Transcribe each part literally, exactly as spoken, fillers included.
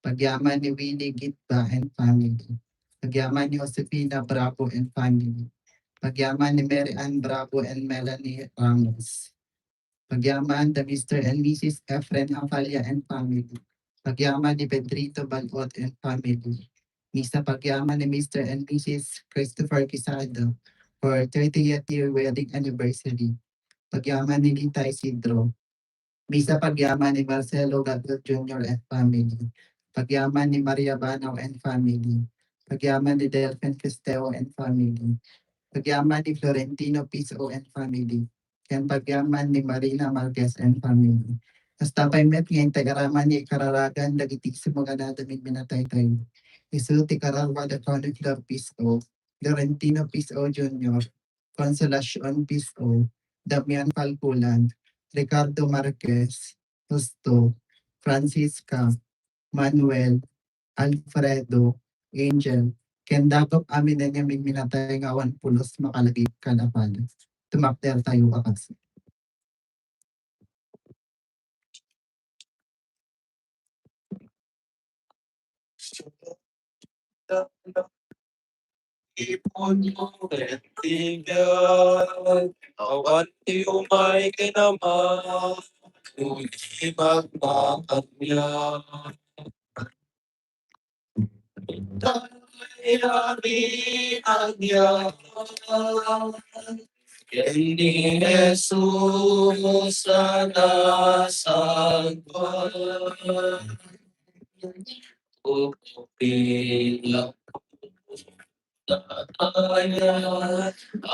Pagyaman ni Willie Gitba and family. Pagyaman ni Josefina Bravo and family. Pagyaman ni Mary Ann Bravo and Melanie Ramos. Pagyaman the Mister and Missus Efren Hafalla and family. Pagyaman ni Pedrito Balot and family. Misa pagyaman ni Mister and Missus Christopher Quisado for thirtieth year wedding anniversary. Pagyaman ni Lita Isidro. Misa pagyaman ni Marcelo Gabriel Junior and family. Pagyaman ni Maria Banao and family. Pagyaman ni Delfin Festeo and family. Pagyaman ni Florentino Piso and family. Ken pagyaman ni Marina Marquez and family. Kasta pay met nga intay aramid nga ikararagan dagiti sumagana a minminataytayo. Isu ti kararua da Connie Flor Piso, Florentino Piso Junior, Consolacion Piso, Damian Falculan, Ricardo Marquez, Justo, Francisca, Manuel, Alfredo, Angel, ken dagop amin nga minminatay nga awan pulos makalagip kada padi. Tumakdertayo a kas. Ipon mo ket ti biag, awan ti umay ken Ama, kundi magmamaniag. Dayami agyaman ken ni Jesus a nasagba. Upila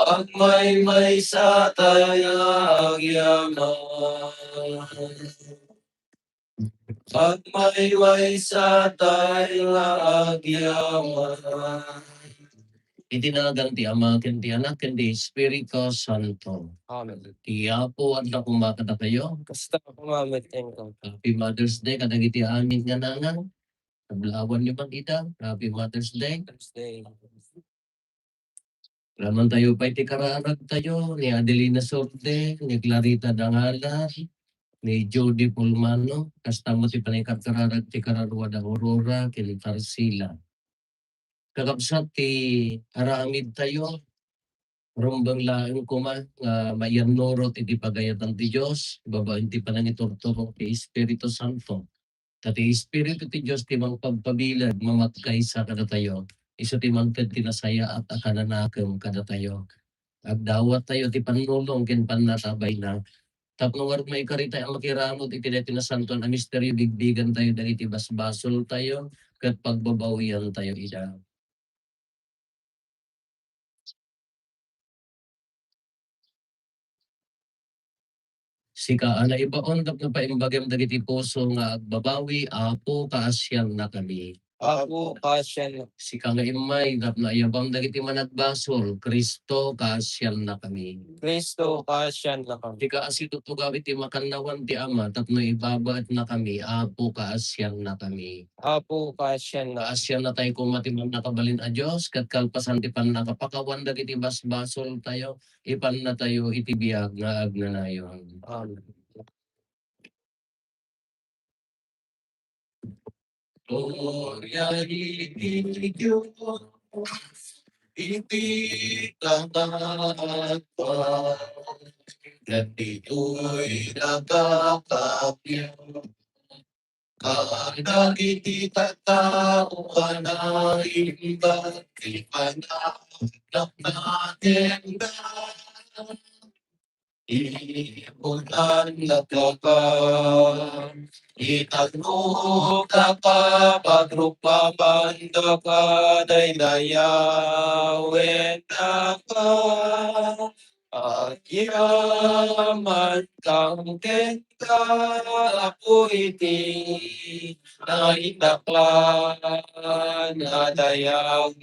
agmaymaysa tayo agyaman. Agmaymaysa tayo nga agyaman. Iti nagan ti Ama, ken ti Anak, ken ti Espiritu Santo. Amen. Ti Apo adda koma kadakayo. Kasta koma met kenka. Happy Mother's Day kadagiti amin nga nanang. Ablawan ni Mang Ida. Happy Mother's Day. Mother's Day. Raman tayo pay ti kararag tayo, ni Adelina Sorte, ni Clarita Dangalan, ni Jody Pulmano, kasta mo ti panangkarkararag ti kararua da Aurora, ken Tarsila. Kakabsat ti aramid tayo, rumbeng laeng koma nga maiyannurot iti pagayatan ti Dios, babaen ti panangiturturong ti Espiritu Santo. Ta ti Espiritu ti Dios ti mangpagpabileg, mamakkaisa kadatayo. Isu ti mangted ti nasayaat a kananakem kadatayo. Agdawattayo ti pannulong ken pannatabayna. Tapno ngarud maikaritay a makiramut iti daytoy nasantoan a misterio, bigbigantayo dagiti basbasoltayo ket pagbabawiantayo ida. Sika a naibaon tapno paimbagem dagiti puso nga agbabawi, Apo, kaasiannakami. Apo, kaasiannak. Sika nga immay tapno ayabam dagiti managbasol, Cristo, kaasiannakami. Cristo, kaasiannakami. Sika a situtugaw iti makannawan ti Ama tapno ibabaetnakami, Apo, kaasiannakami. Apo, kaasiannak. Kaasiannatayo koma ti Mannakabalin a Dios, ket kalpasan ti pannakapakawan dagiti basbasoltayo, ipannatayo iti biag nga agnanayon. Amen. Gloria iti Dios iti kataas, ket ditoy nagkakabiag. Kadagiti tattao a naimbag ti panagdakdakenda, ibulan nagkaka, itanok nagkapagrupaman, nagkadaydayawen nagka. Agyaman kenka, Apo, iti naindaklan a dayag.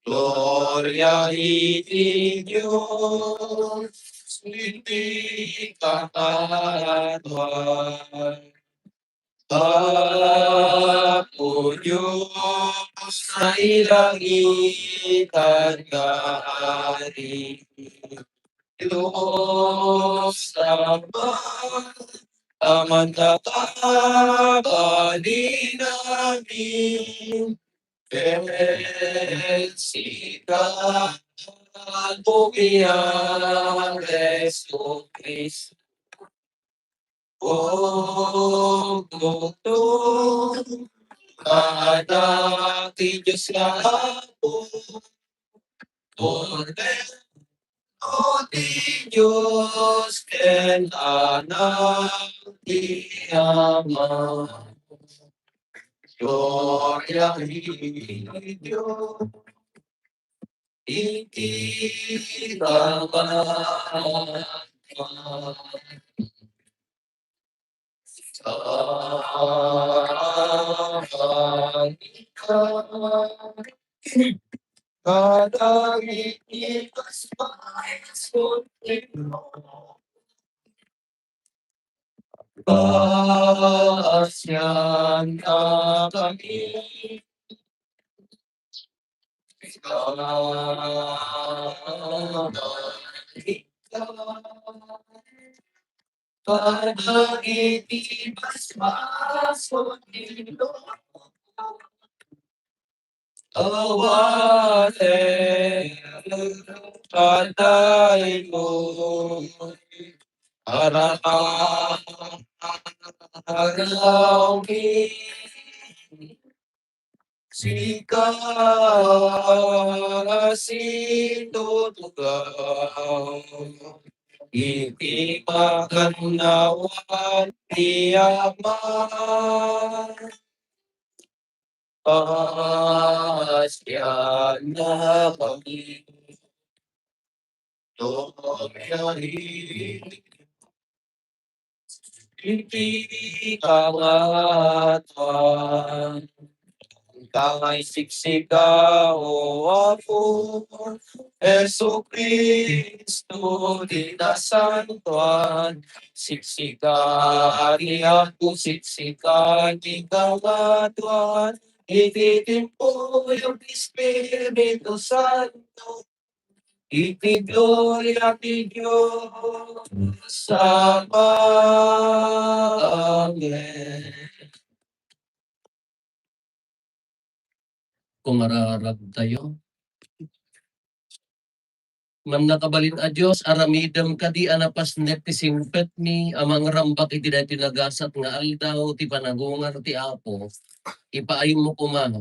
Gloria iti Dios iti kataas. Apo Dios, nailangitan nga Ari, Dios Ama, Amanna kabalinami, ket sika, Apo, a Jesu Cristo. O Kristo, Anak ti Dios nga Apo, Kordero ti Dios ken Anak ti Ama. Gloria iti Dios iti kabangat. Kadagiti paspaso ti Dios. Pasian ta kami. Kadagiti paspaso ti Dios. Awaten kadaymo, arata agawki. Sika sintutugaw iti pakannawan ti Ama. Pasianna kami. Tumiari iti kangatoan. Kangay siksika, O Apo Jesu-Cristo, ti nasantoan. Siksika, Ari Apo, siksika, ti kangatoan. Iti timpuyog ti Espiritu Santo, iti gloria ti Dios Ama. Amen. Kumararagtayo. Mannakabalin a Dios, aramidem kadi a napasnek ti singpetmi a mangrambak iti daytoy nagasat nga aldaw ti panagungar ti Apo. Ipaaymo koma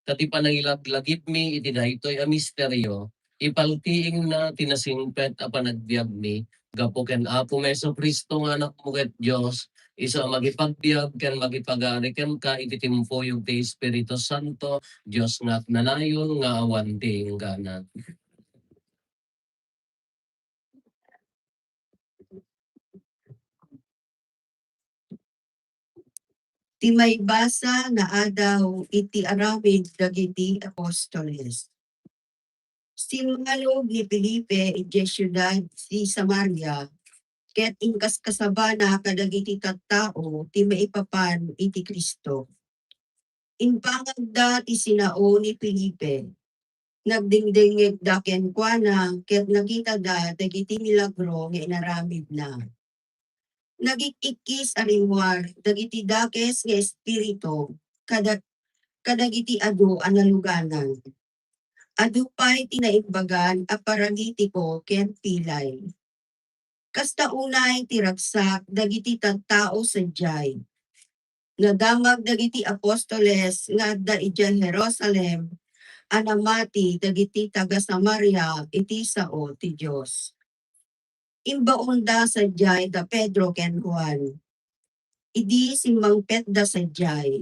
ta ti panangilaglagipmi iti daytoy a misterio, ipaltiingna ti nasingpet a panagbiagmi gapu ken Apomi Jesu-Cristo nga Anakmo ket Dios, isu a mangipagbiag ken mangipagari kenka iti timpuyog ti Espiritu Santo, Dios nga agnanayon nga awan ti inggana. Ti maibasa nga adaw iti aramid dagiti apostoles. Simmalog ni Felipe idiay siudad ti Samaria, ket inkaskasabana kadagiti tattao ti maipapan iti Cristo. Imbangagda ti sinao ni Felipe. Nagdingdingngegda kenkuana ket nakitada dagiti milagro nga inaramidna. Nagik-ikkis a rimmuar dagiti dakes nga espiritu kada-, kadagiti adu a naluganan. Adu pay ti naimbagan a paralitiko ken pilay. Kasta unay ti ragsak dagiti tattao sadiay. Nadamag dagiti apostoles nga adda idiay Jerusalem a namati dagiti taga-Samaria iti sao ti Dios. Imbaonda sadiay da Pedro ken Juan. Idi simmangpetda sadiay,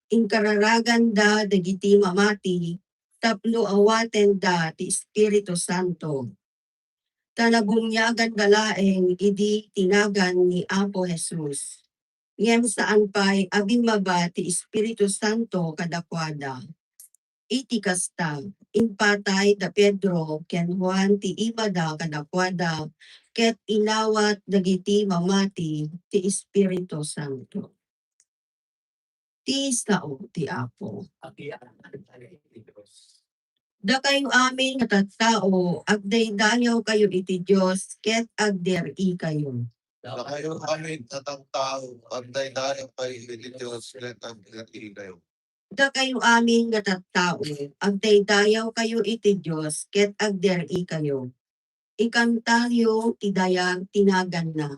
inkararaganda dagiti mamati tapno awatenda ti Espiritu Santo. Ta nabuniaganda laeng idi tinagan ni Apo Jesus. Ngem saan pay a bimmaba ti Espiritu Santo kadakuada. Iti kasta, impatay da Pedro ken Juan ti imada kadakuada, ket inawat dagiti mamati ti Espiritu Santo. Ti sao ti Apo. Dakayo amin nga tattao, agdaydayawkayo iti Dios ket agder-ikayo. Dakayo amin a tattao, agdaydayaw kayo iti Dios ket agdaydayaw kayo. Dakayo amin nga tattao, agdaydayaw kayo iti Dios ket agder-i kayo. Ikantayo ti dayag ti naganna.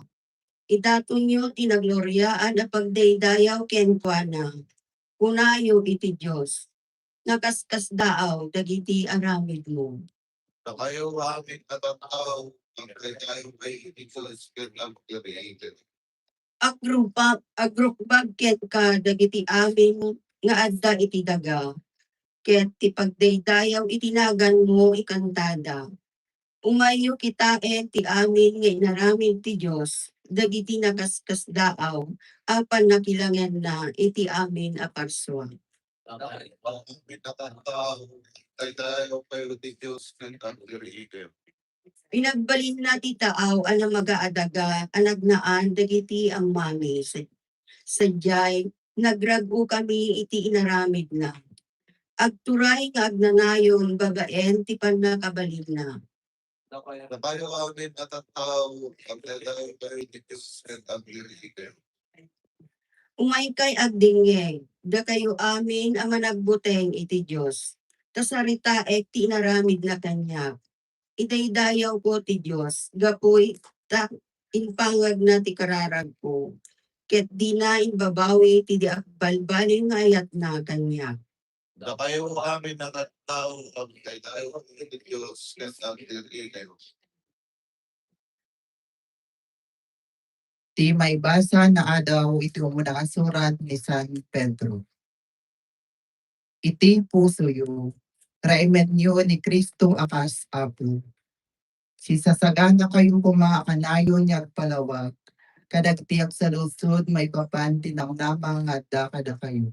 Idatonyo ti nagloriaan a pagdaydayaw kenkuana. Kunayo iti Dios, nakaskasdaaw dagiti aramidmo. Dakayo amin a tattao, agdaydayaw kayo iti Dios ket agdaydayaw kayo. Agrubag, agrukbag kenka dagiti amin nga adda iti daga, ket ti pagdaydayaw iti naganmo ikantada. Umayyo kitaen ti amin nga inaramid ti Dios dagiti nakaskasdaaw a pannakilangenna iti amin a parsua. Dakayo amin a tattao, agdaydayaw kayo iti Dios ket agdaydayaw kayo. Pinagbalinna ti taaw a namaga a daga a nagnaan dagiti ammami. Sa-, sadiay, nagrag-o kami iti inaramidna. Agturay nga agnanayon babaen ti pannakabalinna. Dakayo amin a tattao, agdaydayaw kayo iti Dios ket agdaydayaw kayo. Umaykay agdingngeg, dakayo amin a managbuteng iti Dios, ta saritaek ti inaramidna kaniak. Idaydayawko ti Dios, gapu ta impangagna ti kararagko, ket dina imbabawi ti di agbalbaliw nga ayatna kaniak. Dakayo amin a tattao, agdaydayaw kayo iti Dios ket agdaydayaw kayo. Ti maibasa nga adaw iti umuna a surat ni San Pedro. Iti pusoyo, raimenyo ni Cristo a kas Apo. Sisasaganakayo koma a kanayon nga agpalawag kadagiti agsaludsod maipapan ti namnama nga adda kadakayo.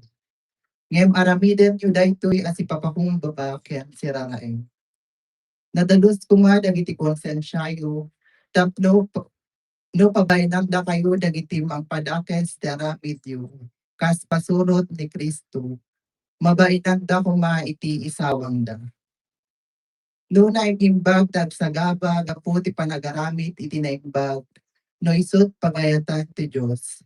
Ngem aramidenyo daytoy a sipapakumbaba ken siraraem. Nadalus koma dagiti konsensiayo tapno p-, no pabainagdakayo dagiti mangpadakes ti aramidyo kas pasurot ni Cristo, mabainagda koma iti isawangda. No naimbag ti agsagaba gapu ti panagaramid iti naimbag, no isut pagayatan ti Dios.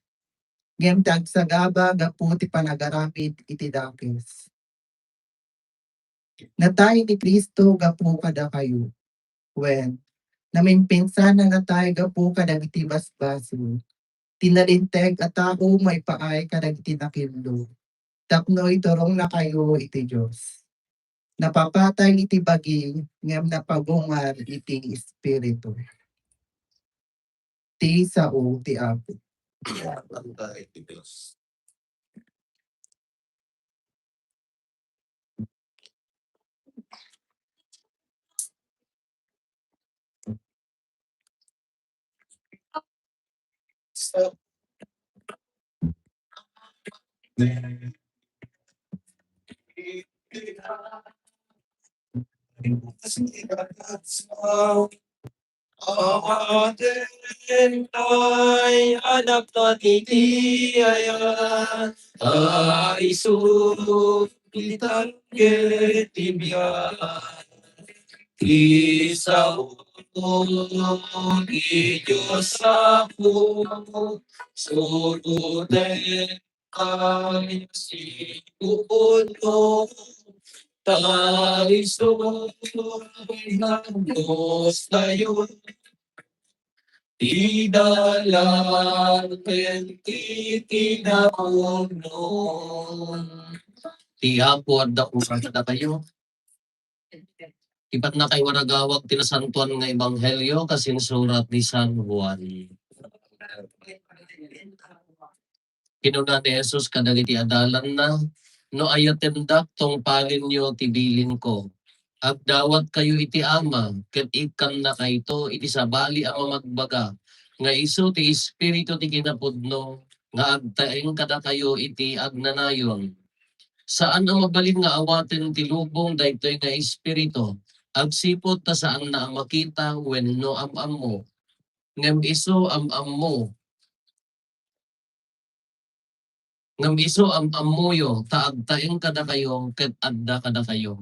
Ngem ti agsagaba gapu ti panagaramid iti dakes. Natay ni Cristo gapu kadakayo. Wen, namimpinsan a natay gapu kadagiti basbasol. Ti nalinteg a tao maipaay kadagiti nakillo, tapno iturongna kayo iti Dios. Napapatay iti bagi, ngem napagungar iti espiritu. Ti sao ti Apo. Awaten tay anak ta titiayan, ta isu ti tangke ti biag. Ti sao ti Dios Apo, suroten Ay, sipupudno, ta isu ti napustayo, ti dalan ken ti kinapudno. Ti Apo adda koma kadakayo. Ipatnakay waragawag ti nasantoan nga ebanghelio kas insurat ni San Juan. Kinuna ni Jesus kadagiti adalanna, "No ayatendak, tungpalenyo ti bilinko. Agdawatkayo iti Ama, ket ikkannakayto iti sabali a mamagbaga nga isu ti Espiritu ti kinapudno nga agtaeng kadakayo iti agnanayon." Saan a mabalin nga awaten ti lubong daytoy nga espiritu, agsipud ta saanna a makita wenno am-ammo. Ngem isu am-ammo, ngem isu am-ammoyo ta agtaeng kadakayo ket adda kadakayo.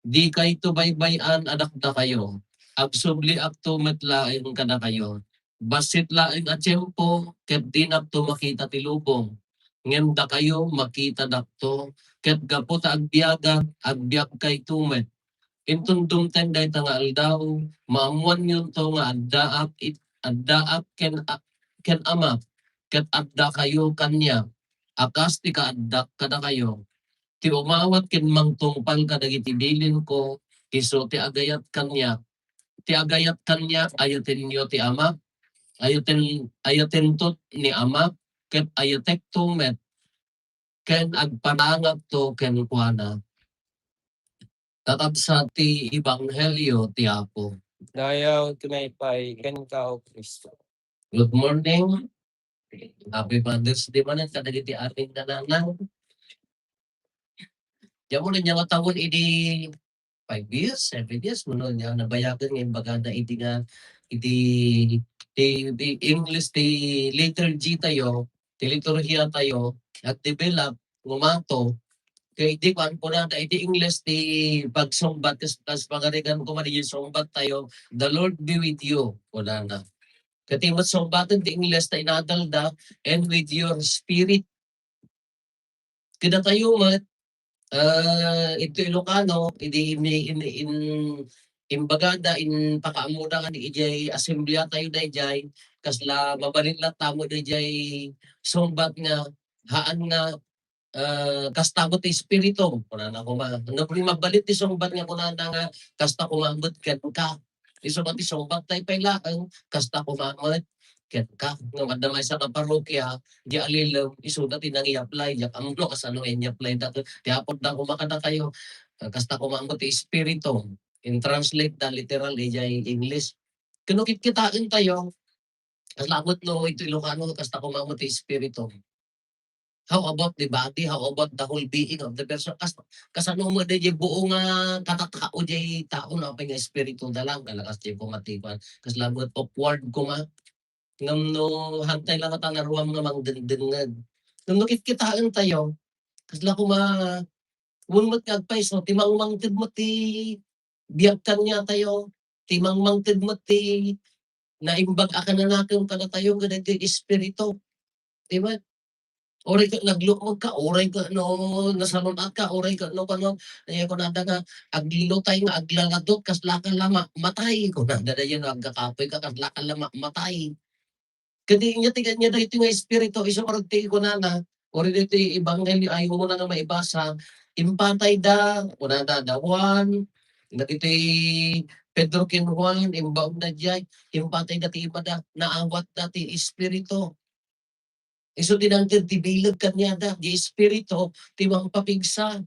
Dikayto baybay-an a dakdakayo, agsubliakto met laeng kadakayo. Bassit laeng a tiempo ket dinakto makita ti lubong, ngem dakayo makitadakto, ket gapu ta agbiagak, agbiagkayto met. Inton dumteng dayta nga aldaw, maammoanyonto nga addaak it-, addaak ken a-, ken Amak, ket addakayo kaniak, a kas ti kaaddak kadakayo. Ti umawat ken mangtungpal kadagiti bilinko, isu ti agayat kaniak. Ti agayat kaniak, ayatenyo ti Amak, ayaten-, ayatento ni Amak, ket ayatekto met, ken agparangakto kenkuana. Kakabsat ti ebanghelio ti Apo. Dayaw ti maipay kenka, O Kristo. Good morning. Happy Mother's Day manen kadagiti amin nga nanang. Diak met ania nga tawen idi five years, seven years, mano ania, nabayagen nga imbagada idi nga, idi, ti, ti English, ti liturgy tayo, ti liturhiya tayo, nag-develop, ngumato. Kay idi kuan kunada, idi English ti pagsungbat, kas, kas pangarigan ko man, idi sungbat tayo, "The Lord be with you," kunana. Ket ti met sungbaten ti English ta inadalda, "And with your spirit." Kadatayo met, ah, iti Ilocano, idi ini-, ini-, in-, imbagada, impakaammoda nga di idiay asemblea tayo daydiay, kasla mabalin latta met daydiay sungbat nga, haan nga, ah, kasta met ti Espiritu, kunana koma. No, mabalin ti sungbat nga kunana nga, kasta koma met kenka. Isu met ti sungbat tayo pay laeng, kasta koma met kenka. Ngem adda maysa nga parokya, di alilem, isuda ti nangi-apply, diak ammo kasano nga ini-apply da. Ti apod da koma kadakayo, ah, kasta koma met ti Espiritu. In-translate da literal idiay English. Ket no kitkitaen tayo, kasla met no iti Ilocano, kasta koma met ti Espiritu. How about the body? How about the whole being of the person? Kas-, kasano met daydiay buo nga katatao diay tao no apay nga espiritu da lang, kalakas diay pumatipan. Kasla met awkward koma. Ngem no hantay lang a tanaruam nga mangdengdengngeg. Ngem no kitkitaen tayo, kasla koma, wen met nga agpayso, ti mangmangted met ti biag kaniatayo, ti mangmangted met ti naimbag a kananakem kadatayo nga daytoy espiritu. Di ba? Uray ket naglukmeg ka, uray ket no nasalun-at ka, uray ket no kano, eh, kunada nga, aglutay nga aglaladot, kasla ka la ma-, matay. Kunada dayon, no, agkakapoy ka, kasla ka la ma-, matay. Ket inya ti, inya daytoy nga espiritu, isu met ti kunana, uray daytoy ebanghelio, ay, umuna nga maibasa, impatayda, kunada, da Juan, dagiti Pedro ken Juan, imbaonda diay, impatayda ti imada, naawatda ti espiritu. Isu ti nangted ti bileg kaniada, ti espiritu ti mangpapigsa.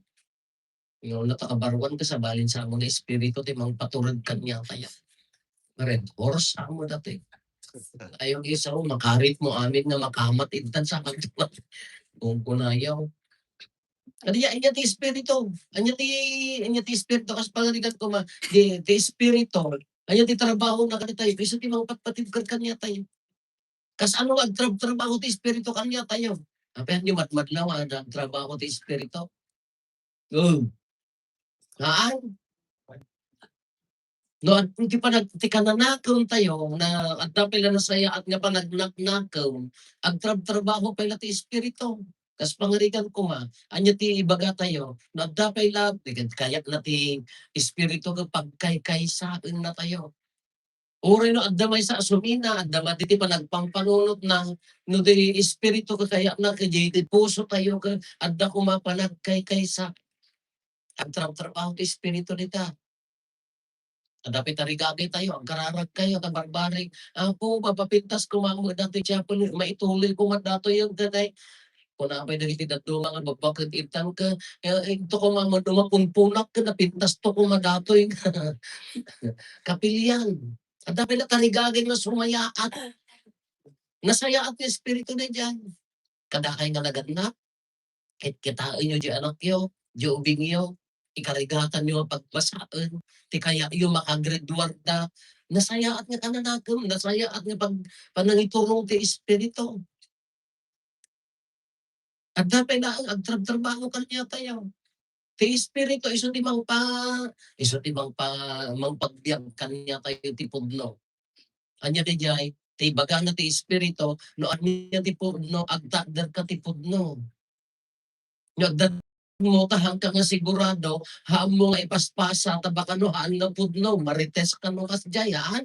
No, nakabaruan ka sa balin sa mga espiritu ti mangpaturod kaniatayo. Red Horse, amo dati. Ayaw isa, oh, makarit mo amin nga makamat intan sa kantuan. Kung kunayaw. Ania, ania ti espiritu. Ania ti, ania ti espiritu. Kas pangarigan ko ma, ti, ti espiritu. Ania ti trabaho na kanitayo. Isu ti mangpatpatibkar kaniatayo. Kasano agtrab-trabaho ti Espiritu kaniatayo? Apayan yo, madmadlaw a nagtrabaho ti Espiritu. Oh. Haan. No, at ti panag-, ti kananakem tayo, na adda pay la nasayaat nga panagnaknakem, agtrab-trabaho pay la ti Espiritu. Kas pangarigan koma, ania ti ibaga tayo, no adda pay la, ti kayat na ti Espiritu nga pagkaykaysaen na tayo. Uray no adda maysa a sumina, adda man diti panagpampanunotna, no di espiritu kakayatna, ket di, di puso tayo, ket adda koma panagkaykaysa. Agtrabtrabaho ti espiritu dita. Adda pay tarigagay tayo, agkararag kayo, ta barbaric. Apo, mapapintas koma met datoy chapel, maituloy koma datoy yung ganay. Kuna pay dagiti dadduma nga babbaket intan ket, eh, eh, ito ko nga maduma punpunak ket napintas to ko madatoy. Kapilian. Adda pay la tarigagay nga sumayaat. Nasayaat nga espiritu na diyan. Kadakay nga nagannak, ket kitaenyo di anakyo, di ubingyo, ikarigatan yo nga pagbasaen, ti kayatyo makagraduar da. Nasayaat nga kananakem, nasayaat nga pag-, panangiturong ti espiritu. Adda pay laeng agtrabtrabaho kaniatayo. Ti Espiritu isu ti mangpa-, isu ti mangpa-, mangpagbiag kaniatayo ti pudno. Ania daydiay? ti ibagana ti Espiritu, no ania ti pudno, agtakderka ti pudno. No adda mo, ta haanka nga sigurado, haanmo nga ipaspasa, ta baka no haan nga pudno, marites ka no kasdiay, haan?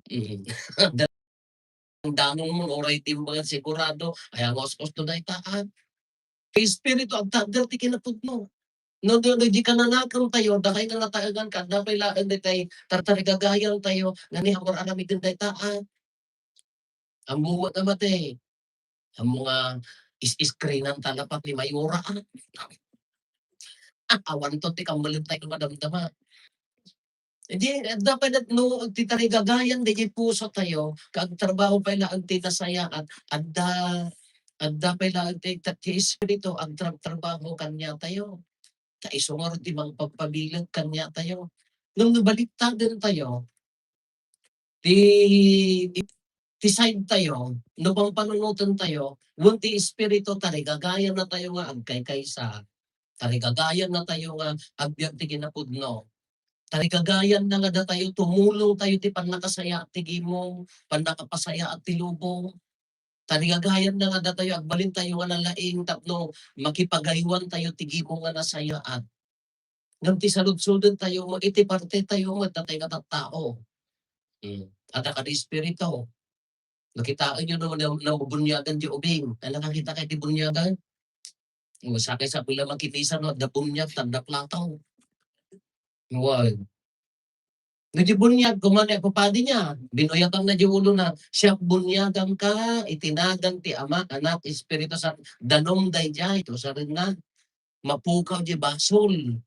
Mm. Dandanong mo, uray ti mga sigurado, ay, ang os-os to dayta, ah. Ti Espiritu, agtakder ti kinapudno. No, no, no, di kananakem tayo, dakay nga nataengan ka, adda pay laeng daytay tartarigagayan tayo, nga ni awan aramiden dayta, ah. Ammo nga mate, ammo nga is-, iskrinan ta lapat ni Mayora, ah. Ah, awan to ti kammalentayo madamdama. Idi, adda pay dat-, no, ti tarigagayan, di, di puso tayo, kaagtrabaho pay laeng ti nasayaat, adda, adda pay laeng ti, ti Espiritu, agtrabtrabaho kaniatayo. Ta isu ngarud ti mangpagpabileg kaniatayo. Ngem no baliktaden tayo, ti, ti, ti side tayo, no pangpanunoten tayo, wen ti Espiritu, tarigagayan na tayo nga agkaykaysa. Tarigagayan na tayo nga agbiag ti kinapudno. Tarigagayan na nga datayo, tumulong tayo ti pannakasayaat ti gimong, pannakapasayaat ti lubong. Tarigagayan na nga datayo, agbalin tayo nga nalaing tapno makipagaywan tayo ti gimong nga nasayaat. Ngem ti saludsoden tayo met, iti parte tayo met, datay nga tattao. Hmm. Adda kadi espiritu. Nakitaenyo no, na, nabunyagan di ubing. Ay, nakakita kayo ti bunyagan? O, sakay sa pila makitisan, no, adda bunyag, tanda plataw. Wow. No, di bunyag, kumane, papadi niya. Binuyagan na di ulo na, "Siak bunyagan ka, iti nagan ti Ama, Anak, Espiritu Santo." Danum daydiay, ito sa rin na. Mapukaw di basol.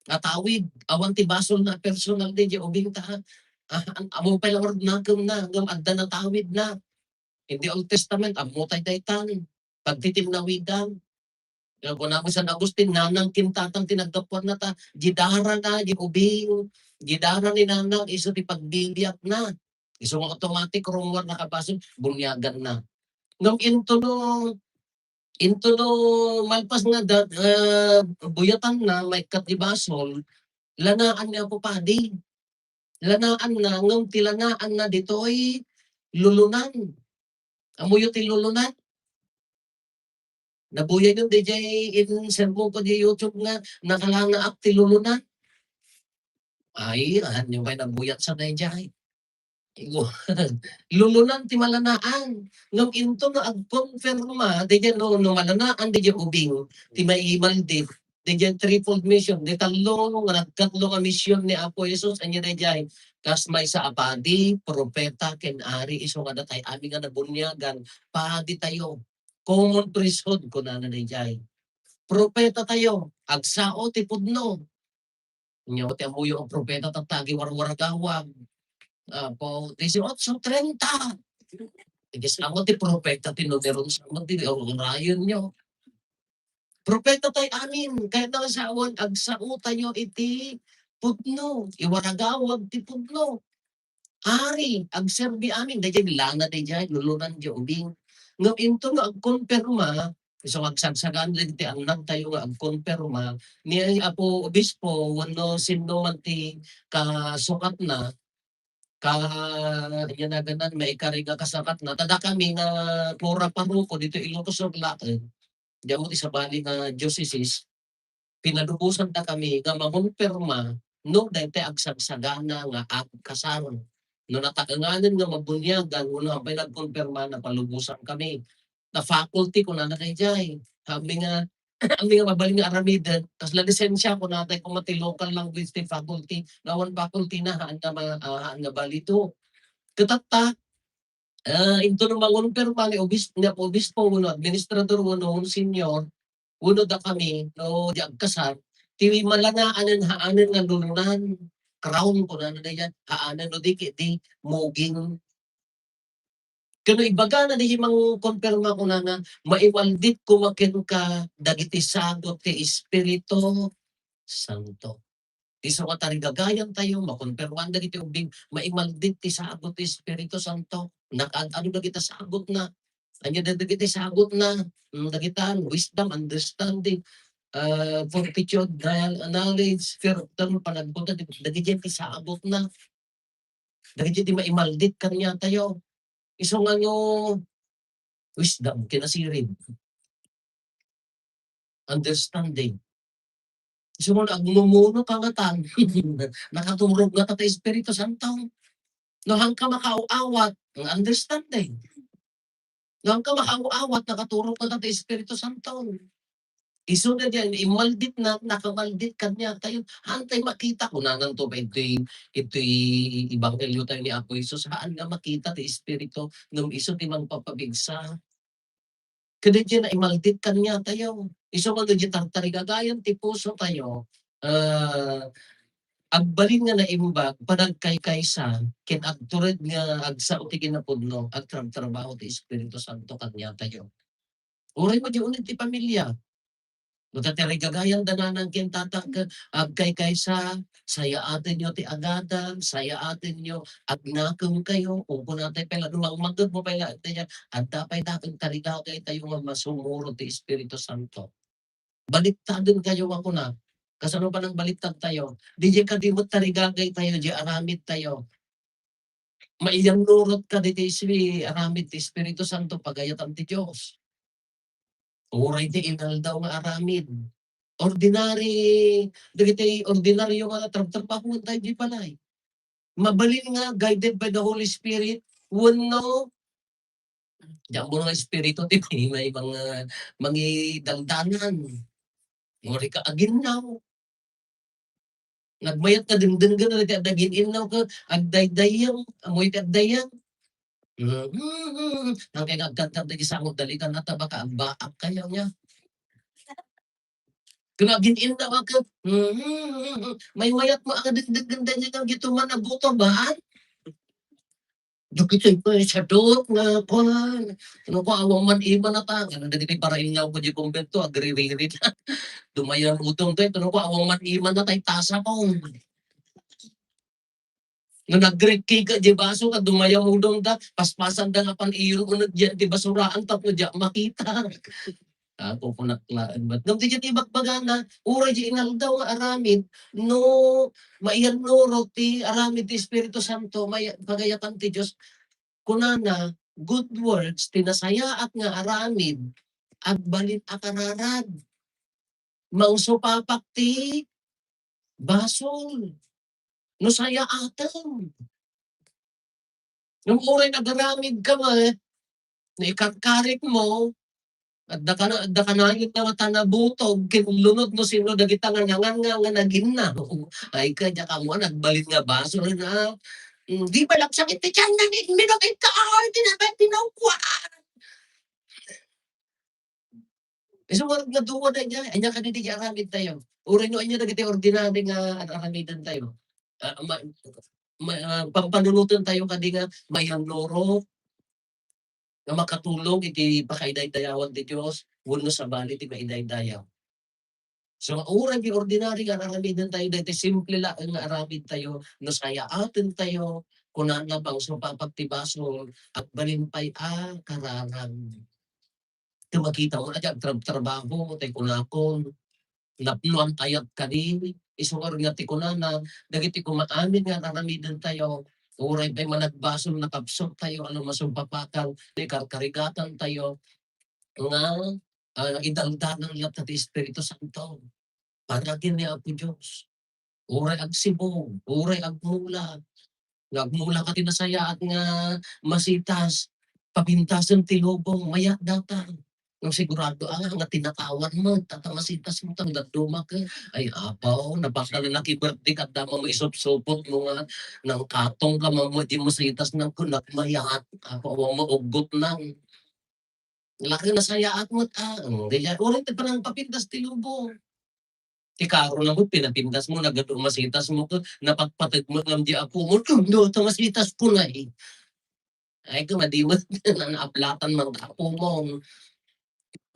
Atawid, awan ti basol na personal di, di ubing ta, ah, an-, ammo pay la ordenankem na, ngem adda natawid na. Iti Old Testament, ammo tay daytan, pagtitinnawidan. Nga kuna mo San Agustin, nanang kintatang ti naggapuan na ta, di dara na, di ubing, di dara ni nanang, isu ti pagbibiag na. Isu nga automatic, rumor na kabasol, bunyagan na. Ngem into no, into no malpas nga da-, ah, buyatan na, maikkat di basol, lanaan ni Apo Padi. Lanaan na, ngem ti lanaan na ditoy lulunan. Ammoyo ti lulunan? Nabuyayo daydiay in-sermon ko di YouTube nga nakalanaak ti lulunan. Ay, ahanyo pay nabuyat sa daydiay. Lulunan ti malanaan. Ngem into nga agkonfirma, daydiay no, no malanaan daydiay ubing, ti maimaldit, daydiay threefold mission, di tallo nga nagkatlo nga mission ni Apo Jesus, ania daydiay, kas maysa a padi, propeta, ken ari, isu nga datay amin nga nabuniagan, padi tayo. Common priesthood, kunana daydiay. Propeta tayo, agsao ti pudno. Nya, ti ammoyo a propeta, tatta, agiwarwaragawag. Apo, dieciocho treinta. Iges, amo ti propeta ti numeron sa, amo ti, o, urayon nyo. Propeta tay amin, kayat nga sawen, agsao tayo iti pudno, iwaragawag ti pudno. Ari, agserbi amin, daydiay lana, daydiay lulunan, di ubing. Ngem into nga agkonfirma, isu nga agsagsagan dagiti annag tayo nga agkonfirma, ni Apo Obispo wenno sinno man ti kasukatna, ka-, ania naganan, maikari nga kasakatna. Ta dakami nga pura paroko ditoy Ilocos Sur laeng, diay ammo ti sabali nga diocese, pinalubosantakami nga mangonfirma no daytoy agsagsagana nga agkasar. No nataenganen nga mabuniagan wenno apay nagkonfirma, napalubosankami. Ta faculty, kunana daydiay. Amin nga, amin nga mabalin nga aramiden, kasla lisensia, kunana tay koma ti local language ti faculty, nga awan faculty na, haan nga ma-, ah, haan nga balito. Ket tatta, ah, into no mangonfirma ni obis-, ni obispo wenno administrador wenno monsignor, wenno dakami, no, di agkasar, ti malanaanen haanen nga lulunan, crown, kunana daydiay, haanen no di ket di muging. Ken no ibagana daydiay mangonfirma, kunana, maimaldit koma kenka dagiti sagut ti Espiritu Santo. Isu nga tarigagayan tayo, makonfirmaan dagiti ubing, maimaldit ti sagut ti Espiritu Santo. Nakaad-adu dagiti sagutna. Ania dagiti sagutna? Mm, dagita, wisdom, understanding, ah, fortitude, kno-, knowledge, fear of the Lord, panagkuta, dagiti ti sagutna. Dagiti ti maimaldit kaniatayo. Isu nga no, wisdom, kinasirib. Understanding. Isu nga no agmumuno ka ngatan, nakaturog ngata ti Espiritu Santo. No, haanka makaaw-awat, ang understanding. No, haanka makaaw-awat, nakaturog ngata ti Espiritu Santo. Isu nga diay, imaldit na, nakamaldit kaniatayo. Haantay makita, kunananto pa itoy, itoy ebangheliotayo ni Apo Jesus, haan nga makita ti Espiritu, ngem isu ti mangpapabigsa. Ket diay naimaldit kaniatayo. Isu nga diay tartarigagayan ti pusotayo, ah, agbalin nga naimbag, panagkaykaysa, ken agtured nga agsao ti kinapudno, agtrabtrabaho ti Espiritu Santo kaniatayo. Uray met diay uneg ti pamilia. No, tartarigagayan da nanang ken tatang ket agkaykaysa, sayaatenyo ti agadal, sayaatenyo, agnakemkayo, kunkunatayo pay la, no mangmangngegmo pay la, adda pay dakes tarigagaytayo nga masumurot ti Espiritu Santo. Baliktadenkayo nga kuna. Kasano pay nang baliktadtayo? Diay kadi met tarigagaytayo, diay aramidtayo. Maiyannurotka ditoy ispi-, aramid ti Espiritu Santo, pagayatan ti Dios. Uray ti inaldaw nga aramid. Ordinary, dagiti ordinaryo nga trabtrabahoentayo diay balay. Mabalin nga guided by the Holy Spirit, wenno, diay ammo nga espiritu ti may, may mga mangidangdanan. Uray ka aginnaw. Nagmayat nga dengdenggen dagiti adda gin-innaw ket agdaydayeng, ammoyo ti agdaydayeng. Mm, mm, mm. Nang kay nga agkantar dagiti sango, dali ka natabaka, agbaak kayo niya. Ken agin-innaw a ket, mm, mm, mm, mm. Maymayat mo a dengdenggen dayta nga gituman a buto, baan? Dagitoy pay sadut nga kuan. Kuno ko, awan man imanna ta. Ngem dagiti parainnaw ko diay kumbento, agriririt. Dumayan udom tayo. Kuno ko, awan man imanna ta, itasa ko. Nga nagrekki ka diay baso, nga dumayan udom ta, paspasanda nga pan-iyon uneg diay ti basuraan tapno diay makita. Apo, kunak laeng met. Ngem diay ti ibagbagana, uray diay inaldaw nga aramid, no, maiyannurot ti aramid ti Espiritu Santo, may-, pagayatan ti Dios, kunana, good works, ti nasayaat nga aramid, agbalin a kararag. Mangsupapak ti basol. No sayaaten. Ngem uray nagaramid ka met, no ikarkarik mo, adda ka na, adda ka nayon nga tana butog, ken lunod no sino dagita nga nangan nga, nga naginna. Ay ka, diak ammo, nagbalin nga basol na. Mm, di ba lang sakit ti tiyan na ni, minum ito, ah, di na ba tinawkuan? Isu nga, nga duwa daydiay, ania kadi diay aramidtayo? Uray no ania dagiti ordinary nga ar-, aramidentayo? Ah, ma-, ma-, ah, pampanunotentayo kadi nga mayannurot, nga makatulong iti pakaidaydayawan ti Dios, wenno sabali ti maidaydayaw. So, uray ti ordinary nga aramidentayo, daytoy simple laeng nga aramidtayo, no sayaatentayo, kunana, mangsupapak ti basol, agbalin pay a kararag. Ti makita mo, adi agtrab-trabaho, tay kunakon, napnoan ayat kadi, isu nga ti kunana, dagiti koma amin nga aramidentayo, uray pay managbasol, nakapsuttayo, ano, masumpapakan, ti karkarigatantayo, nga, ah, idaldalan latta ti Espiritu Santo. Para ken ni Apo Dios. Uray agsibug, uray agmula. Nga agmula ka ti nasayaat nga masitas, papintasen ti lubong, mayat data. Ngem sigurado a nga tinakawan met, ta masitas met, ta dadduma ket, ay, apaw, napasal na ki birthday, kadda mo maisupsupot mo nga, nangkatong ka, mammo, di masitas, nang kunak mayat, apaw, awan mo uggot nang. Laki nasayaat met, ah, mm, di kaya, uray ti panangpapintas ti lubong. Ti karo na met, pinapintas mo, nagadu masitas mo, ket napatpateg met ngem di apo mo, "Undo, ta masitas ko na, eh." Ay, ket madi met, naaplatan man ti apo mo.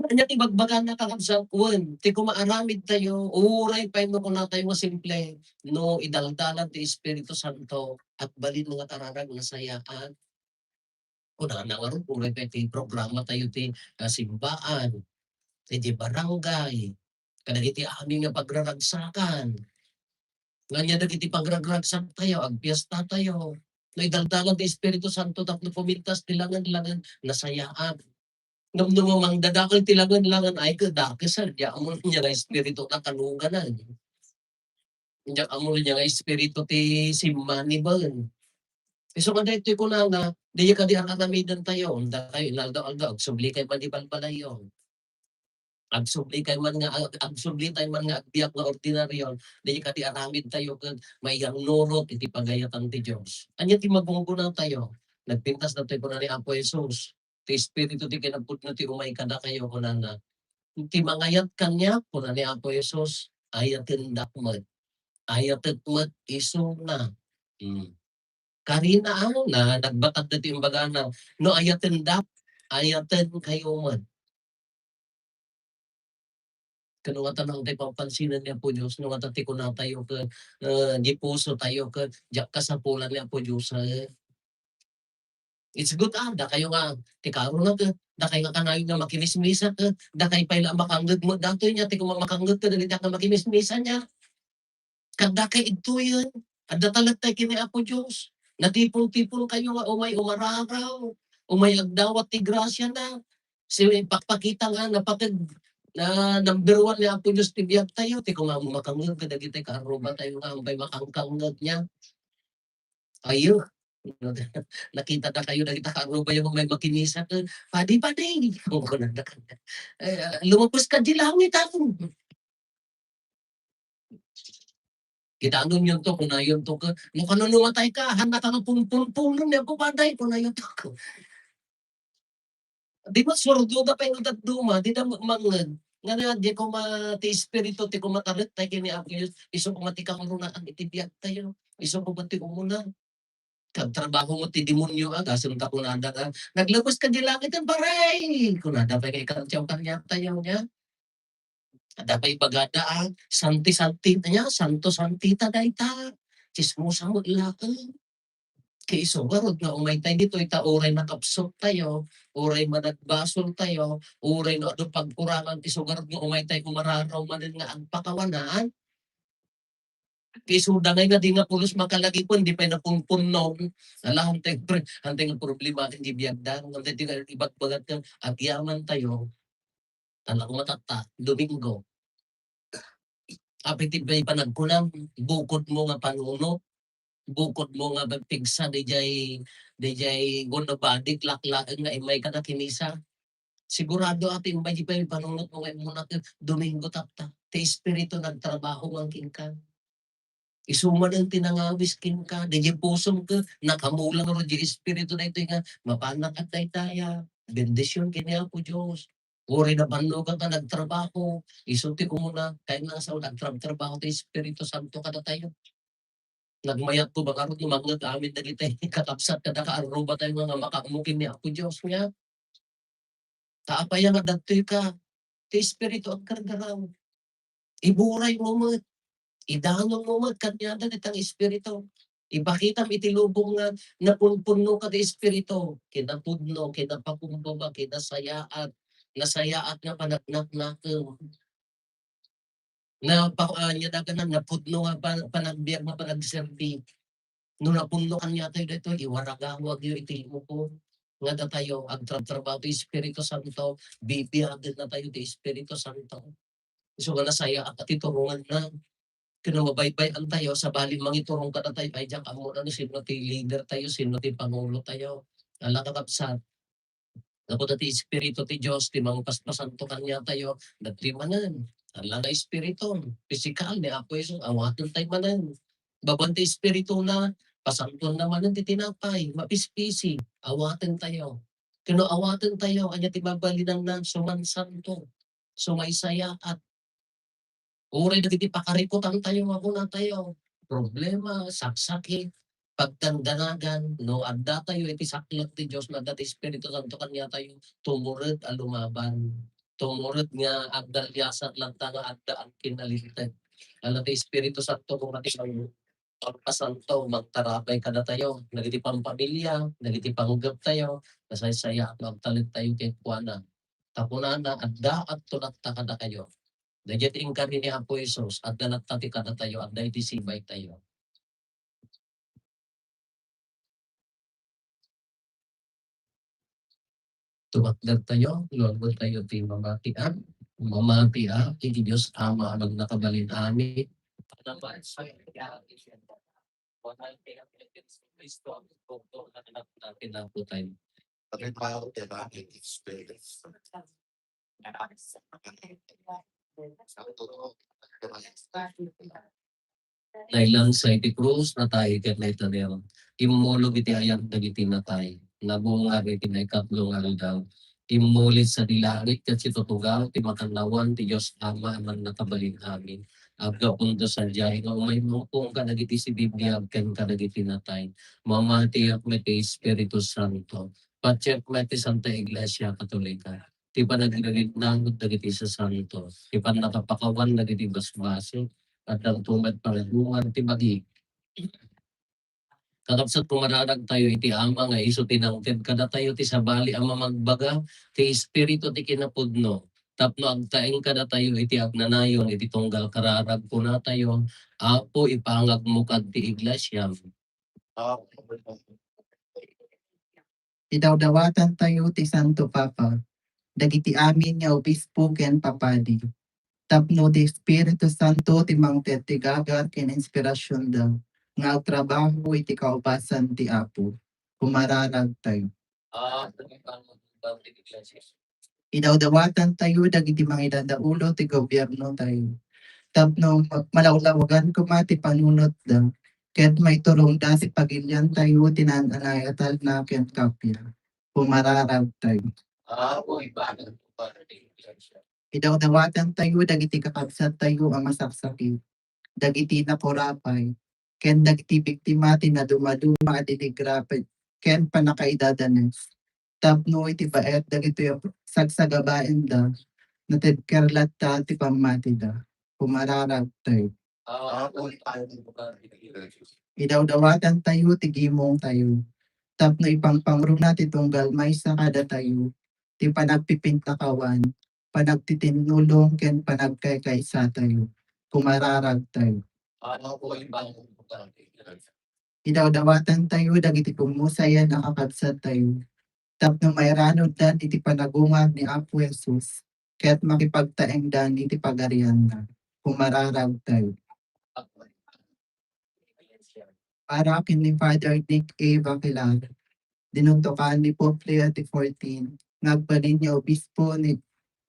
Ania ti ibagbagana, kakabsat, wen, ti koma aramidtayo, uray pay no kunatayo nga simple, no idaldalan ti Espiritu Santo, agbalin nga kararag, nasayaat. Kunana ngarud, uray pay ti programatayo ti, ah, simbaan, iti barangay, kadagiti amin nga pagraragsakan. Nga ania dagiti pagragragsaktayo, agpiestatayo. No idaldalan ti Espiritu Santo tapno pumintas ti langen-langen, nasayaat. Ngem no mangdadakel ti langen-langen, ay, ket dakes, ah, di ammoyo nga espiritu na kaluganan. Diak ammoyo nga espiritu ti simmani ben. Isu nga daytoy kunana, diay kadi ar-aramidentayo, dakay inaldaw-aldaw, agsublikay man di balbalayyo. Agsublikay man nga, ag-, agsublitayo man nga agbiag nga ordinaryo, diay kadi aramidtayo ket maiyannurot iti pagayatan ti Dios. Ania ti magungguna tayo? Nagpintas datoy kuna ni Apo Jesus, ti Espiritu ti kinapudno ti umay kadakayo, kunana. Ti mangayat kaniak, kuna ni Apo Jesus, ayatendak met. Ayatek met isuna. Hmm. Karina, ah, na nagbatag dati imbagana, no ayatendak, ayatenkayo met. Kano ngata nang ti papansinan ni Apo Dios, no ngata ti kunatayo ket, eh, di pusotayo ket diak kasapulan ni Apo Dios, eh. It's good, ah, dakayo nga, ti karona ket, dakay nga kanayon nga makimismisa ket, dakay pay la a makangngeg met datoy nia, ti koma makangngeg ket dagiti a makimismisa nia. Kaddakay idtoyen, adda talek tay ken ni Apo Dios. Natipon-tipon kayo nga umay umararaw, umay agdawat ti grasiana. Si pakpakita nga napateg, na number one ni Apo Dios ti biag tayo, ti koma makangngeg kadagiti kaarruba tayo nga umpay makangkangngeg nia. Ayo. Nakita na kayo dagiti kaarruba nga umay makimismisa ket, "Padi, padi," kunada kaniak. Eh, lumapos ka di langit, ah. Kitaenyo to, kunayonto ket, "No kano no matay ka, haanna nga punpunpunen ni Apo Paday," kunayonto. Di met surdoda pay no dadduma, dida met mangngeg. Ngana, di koma ti Espiritu ti kumatalek tay ken ni Apo Dios, isu koma ti kangrunaan iti biag tayo. Isu koma ti umuna. Kagtrabaho met ti demonio, ah, gasem ta kunada nga, "Naglabes ka di langiten, paray!" Kunada pay nga ikantiaw kaniak tayo nia. Adda pay ibagada, ah, santi-santi nia, santo-santita dayta. Tsismosa met laeng. Ket isu ngarud nga umay tay ditoy ta uray nakapsut tayo, uray managbasol tayo, uray no adu pagkurangan, isu ngarud nga umay tay umararaw manen nga agpakawanan. Ket isuda ngay nga di nga pulos makalagipen, di pay napunpunnon. Ala, hantay pre-, hantay nga problema iti biagda. Hantay ti nga ibagbagat nga agyaman tayo. Tan ako matatta, Domingo. Apay ti panagkunam, bukod mo nga panunot, bukod mo nga pigsa, dijay, dijay gunabadi, laklaeng nga immay ka nakimisa. Sigurado a ti imbay di pay panunot mo nga immuna ket Domingo tatta. Ti Espiritu nagtrabaho man kenka. Isu manen ti nangawis kenka, dijay pusom ket nakamulang ro di Espiritu daytoy nga mapanak at daytaya. Bendision ken ni Apo Dios. Uray nabannogan nga nagtrabaho, isu ti umuna, kayatna nga sao nagtrabtrabaho ti Espiritu Santo kadatayo. Nagmayat ko ba ngarud no mangngeg amin dagiti kakabsat kada kaarruba tayo nga, nga makaammo ken ni Apo Dios nia. Ta apay nga adtoy ka, ti Espiritu agkargaraw. Iburay mo met, idanong mo met kaniada dayta nga Espiritu. Ipakitam iti lubong nga napunpunno ka ti Espiritu, kinapudno, kinapakumbaba, kinasayaat, nasayaat nga panagnakem. Napa-, ah, nia dagana, napudno nga pa-, panagbiag nga panagserbi. No napunno kaniatayo daytoy, iwaragawagyo iti lubong nga datayo agtrabtrabaho ti Espiritu Santo, bibiagen natayo ti Espiritu Santo. Isu nga nasayaat ti turonganna. Ken no mabaybay-an tayo, sabali mangiturong kadatayo, ay, diak ammo no sino ti leader tayo, sino ti pangulo tayo. Ala, kakabsat, gapu ta ti Espiritu ti Dios ti mangpaspasanto kaniatayo, dagiti manen. Ala nga espiritu, pisikal ni Apo Jesus, awaten tayo manen. Babaen ti Espirituna, pasantoanna manen ti tinapay, mapispisi, awaten tayo. Ken no awaten tayo, ania ti mabalinanna? Sumansanto, sumaysayaat. Uray dagiti pakarikutan tayo nga kunatayo, problema, saksakit, pagdangdanagan, no adda tayo iti saknag ti Dios, no adda ti Espiritu Santo kaniatayo, tumured a lumaban. Tumured nga agdaliasat latta nga adda agkinalinteg. Ala ti Espiritu Santo, kung mati pagpasanto, magtarabay kadatayo, dagiti pampamilya, dagiti panggep tayo, nasaysayaat nga agtalek tayo kenkuana. Ta kunana, adda agtulakta kadakayo. Daydiay ti inkari ni Apo Jesus, adda latta ti kadatayo, adda iti sibay tayo. Tumakdertayo, luagtayo ti mamati a, mamati a, iti Dios Ama a nakabalin-amin. Nailansa iti krus, natay ket naitanem. Immulog iti ayat dagiti natay. Nabungag iti naikatlo nga aldaw. Immuli sadi langit ket situtugaw ti makannawan ti Dios Ama a nakabalin-amin. Aggapunto sadiay nga umaymangpong kadagiti sibibiag ken kadagiti natay. Mamatiak met ti Espiritu Santo. Patiek met ti Santa Iglesia Katolika. Ti panagririknawet dagiti sasanto. Ti pannakapakawan dagiti basbasol. Addanto met panagbuan ti bagi. Kakabsat, kumararagtayo iti Ama nga isu ti nangted kadatayo ti sabali a mamagbaga ti Espiritu ti kinapudno, tapno agtaeng kadatayo iti agnanayon iti tunggal kararag. Kunatayo, Apo, ipangagmo kad ti iglesiam. Idawdawatantayo ti Santo Papa, dagiti amin nga obispo ken papadi, tapno ti Espiritu Santo ti mangted ti gagar ken inspirasionda nga agtrabaho iti kaubasan ti Apo. Kumararagtayo. Idawdawatantayo dagiti mangidadaulo ti gobiernotayo, tapno ma-, malawlawagan koma ti panunotda, ket maiturongda ti pagiliantayo ti naan-anayatalna ken kappia. Kumararagtayo. Idawdawatantayo dagiti kakabsattayo a masaksakit, dagiti nakurapay, ken dagiti biktima ti nadumaduma a dinigrapet ken pannakaidadanes, tapno iti baet dagitoy a sagsagabaenda, natedker latta ti pammatida. Kumararagtayo. Idawdawatantayo ti gimongtayo, tapno ipangpangruna ti tunggal maysa kadatayo, ti panagpipintakawan, panagtitinnulong, ken panagkaykaysatayo. Kumararagtayo. Idawdawatantayo dagiti pummusayan a kakabsattayo, tapno mairanuddan iti panagungag ni Apo Jesus, ket makipagtaengdan iti pagarianna. Kumararagtayo. Para ken ni Father Nick A. Baquilar, dinuntokan ni Pope Leo the fourteen nga agbalin nga obispo ni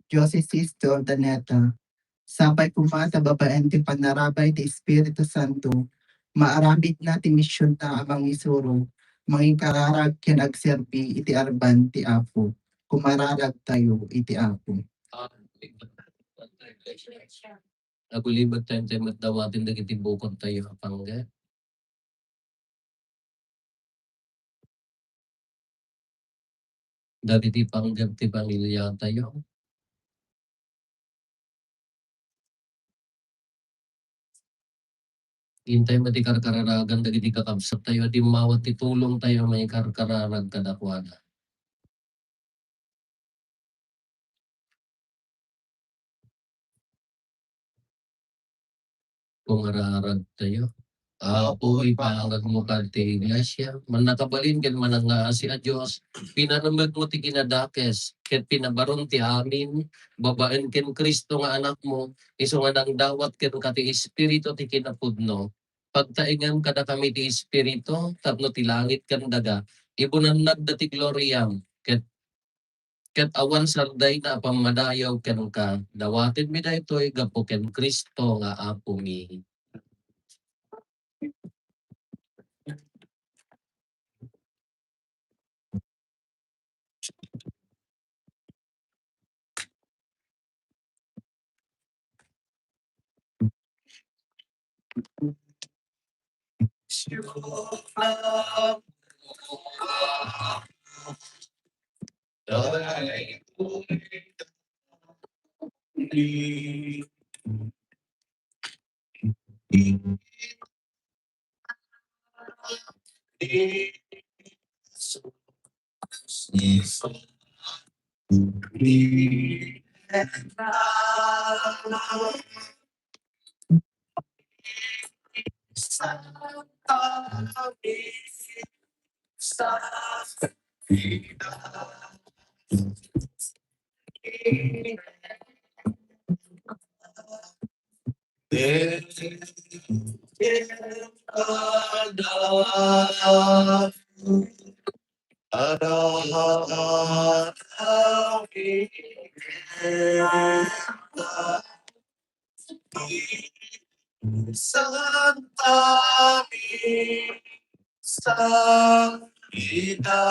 Diocese de Urdaneta. Sapay koma ta babaen ti pannarabay ti Espiritu Santo, maaramidna ti misionna a mangisuro, mangikararag ken agserbi iti arban ti Apo. Kumararagtayo iti Apo. Agulibet tayo, tayo met dawaten dagiti bukodtayo a panggep. Dagiti panggep ti pamiliatayo. Intay met ti karkararagan dagiti kakabsattayo, dimmawat ti tulongtayo maikarkararag kadakuada. Kumararagtayo. Apo, ipangagmo kad ti iglesia. Mannakabalin ken manangngaasi a Dios, pinaremekmo ti kinadakes ket pinabaron ti amin babaen ken Cristo nga Anakmo, isu nga nangdawat kenka ti Espiritu ti kinapudno. Pagtaengem kadakami ti Espiritu tapno ti langit ken daga ibunannagda ti gloriam, ket, ket awan sardayna a pammadayaw kenka. Dawatenmi daytoy gapu ken Cristo nga Apomi. Santa Misa, ita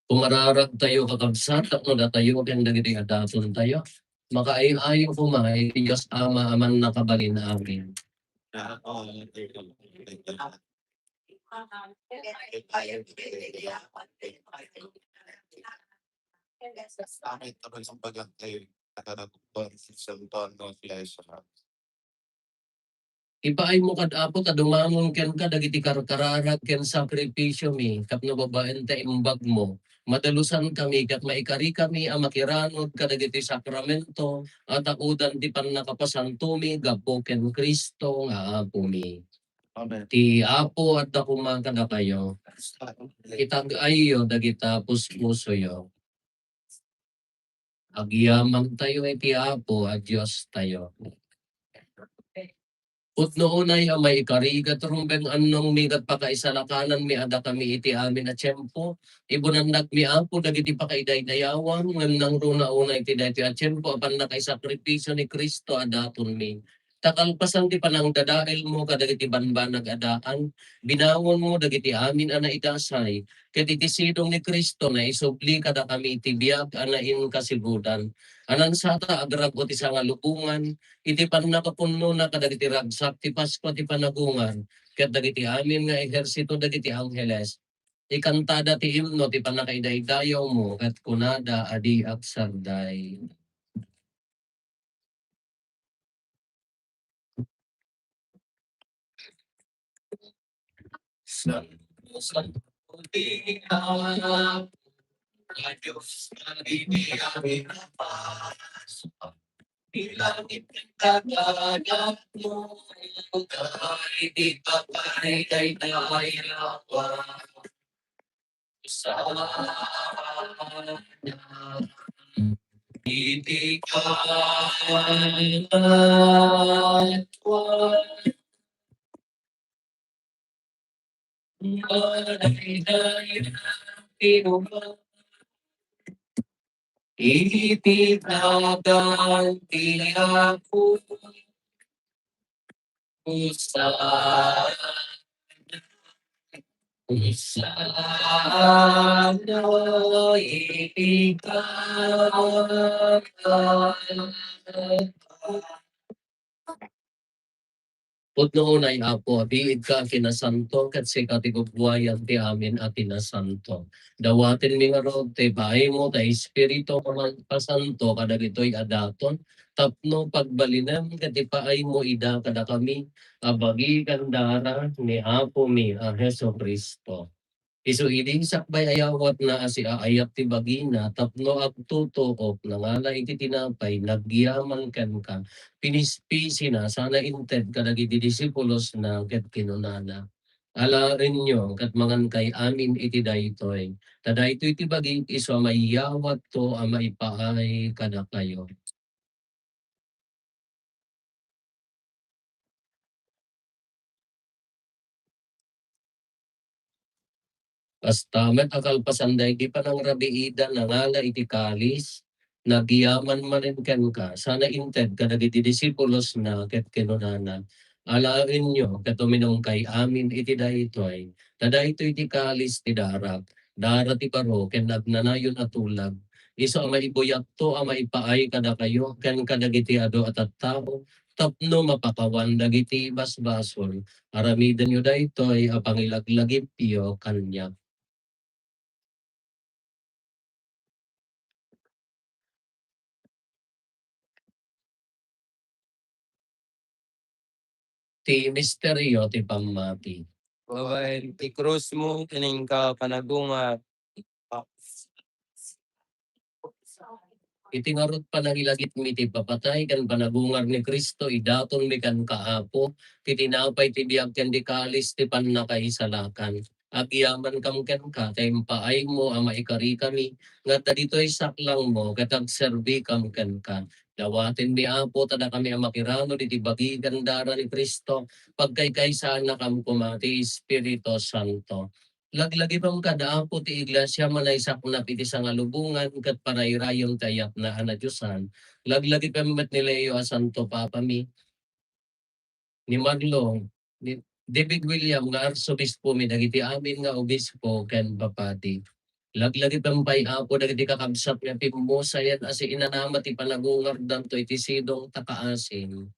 Kumararagtayo, kakabsat, tapno datayo ken dagiti adatontayo makaay-ayo koma iti Dios Ama a Mannakabalin-amin. Ipaaymo kad Apo ta dumangon kenka dagiti karkararag ken sakrifisiomi tapno babaen ta imbagmo, madalusankami ket maikarikami a makiranud kadagiti sakramento a taudan ti pannakapasantomi gapu ken Cristo nga Apomi. Amen. Ti Apo adda koma kadakayo. Itag-ayyo dagita puspusoyo. Agyamantayo iti Apo a Diostayo. Pudno unay a maikari ket rumbeng annongmi ket pakaisalakananmi a dakami iti amin a tiempo. Ibunannakmi, Apo, dagiti pakaidaydayawan, ngem nangruna unay iti daytoy a tiempo a pannakaisakripisio ni Cristo a datonmi. Ta kalpasan ti panangdadaelmo kadagiti banbanag a daan, binangonmo dagiti amin a naidasay, ket iti sidong ni Cristo naisubli kadakami ti biag a nainkasibudan. Anansata, agrag-o ti sangalubongan, iti pannakapunnona kadagiti ragsak ti Paskua ti panagungar, ket dagiti amin nga ehersito dagiti angheles, ikantada ti imno ti pannakaidaydayawmo, ket kunada a di agserday. Iti kalakuan. Madaydayan ti Dios. Iti dagan ti Apo. Hosanna, Hosanna, iti dagan. Pudno unay, Apo, biigka a kinasanto, ket sika ti gugwayan ti amin a kinasanto. Dawatenmi ngarud ti ipaaymo ta Espiritu a Pasanto kadagitoy a daton, tapno pagbalinem ket ipaaymo ida kadakami a bagi ken dara ni Apomi a Jesu-Cristo. Isu idi sakbay a yawatna a siaayat ti bagina tapno agtutuok, nangala iti tinapay, nagyaman kenka, pinispisina, sana inted kadagiti disipulosna, ket kinunana, "Alaenyo ket mangankay amin iti daytoy, ta daytoy ti bagik isu a maiyawatko a maipaay kadakayo." Kasta met a kalpasan daydi panangrabiidan, nangala iti kalis, nagyaman manen kenka, sana inted kadagiti disipulosna ket kinunana, "Alaenyo ket uminumkay amin iti daytoy, ta daytoy ti kalis ti darak, dara ti baro ken agnanayon a tulag, isu a maibuyatko a maipaay kadakayo ken kadagiti adu a tattao tapno mapakawan dagiti basbasol. Aramidenyo daytoy a pangilaglagipyo kaniak." Ti misterio ti pammati. Babaen ti krusmo, ken inka panagungar. Iti ngarud, panangilagipmi ti ipapatay ken panagungar ni Cristo, idatonmi kenka, Apo, ti tinapay ti biag ken ti kalis ti pannakaisalakan. Agyamankam kenka, ta impaaymo a maikarikami, nga adda ditoy saklangmo, ket agserbikam kenka. Dawatenmi, Apo, ta dakami a makiranud iti bagi ken dara ni Cristo, pagkaykaysaannakam koma ti Espiritu Santo. Laglagipem kada, Apo, ti iglesia a naisaknap iti sangalubongan ket parairayem ti ayatna a nadiosan. Laglagipem met ni Leo a Santo Papami, ni Marlo, ni David William nga Arsobispomi, dagiti amin nga obispo ken papadi. Laglagipem pay, Apo, dagiti kakabsat nga pimmusayan a siinanama ti panagungardanto iti sidong ta kaasim.